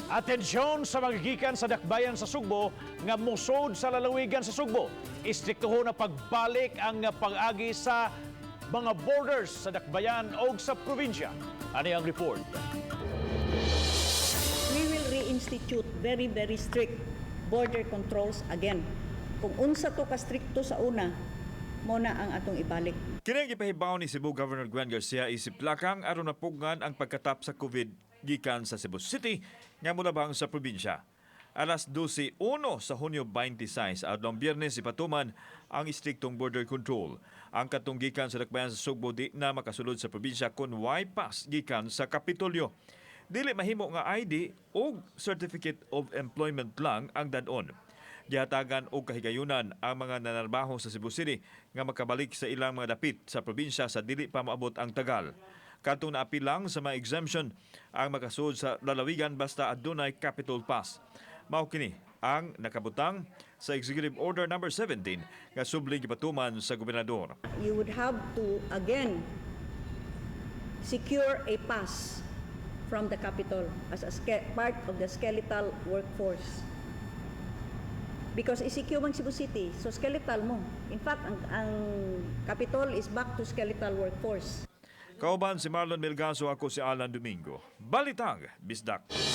Atensyon sa mga gikan sa dakbayan sa Sugbo nga musod sa lalawigan sa Sugbo. Istrikto na pagbalik ang pag-agi sa mga borders sa dakbayan o sa probinsya. Ani ang report. We will reinstitute very, very strict border controls again. Kung unsa to ka-strikto sa una, mao na ang atong ibalik. Kini ang gipahibaw ni Cebu Governor Gwen Garcia isip lakang aron mapugngan ang pagkatap sa COVID gikan sa Cebu City nga molabang sa probinsya. Alas 12:01 sa Hunyo 26, adlong Biyernes, ipatuman ang istriktong border control. Ang katong gikan sa dakbayan sa Sugbo di na makasulod sa probinsya kung way pass gikan sa Kapitolyo. Dili mahimo nga ID o Certificate of Employment lang ang dad-on. Gihatagan og kahigayunan ang mga nanarbaho sa Cebu City nga makabalik sa ilang mga dapit sa probinsya sa dili pa maabot ang tagal. Katong naapil lang sa mga exemption ang makasud sa lalawigan basta adunay Capitol Pass. Mao kini ang nakabutang sa Executive Order number 17 nga subling gipatuman sa gobernador. You would have to again secure a pass from the Capitol as a part of the skeletal workforce. Because ECQ man Cebu City, so skeletal mo. In fact, ang Capitol is back to skeletal workforce. Kauban si Marlon Melgazo, ako si Alan Domingo. Balitang Bisdak.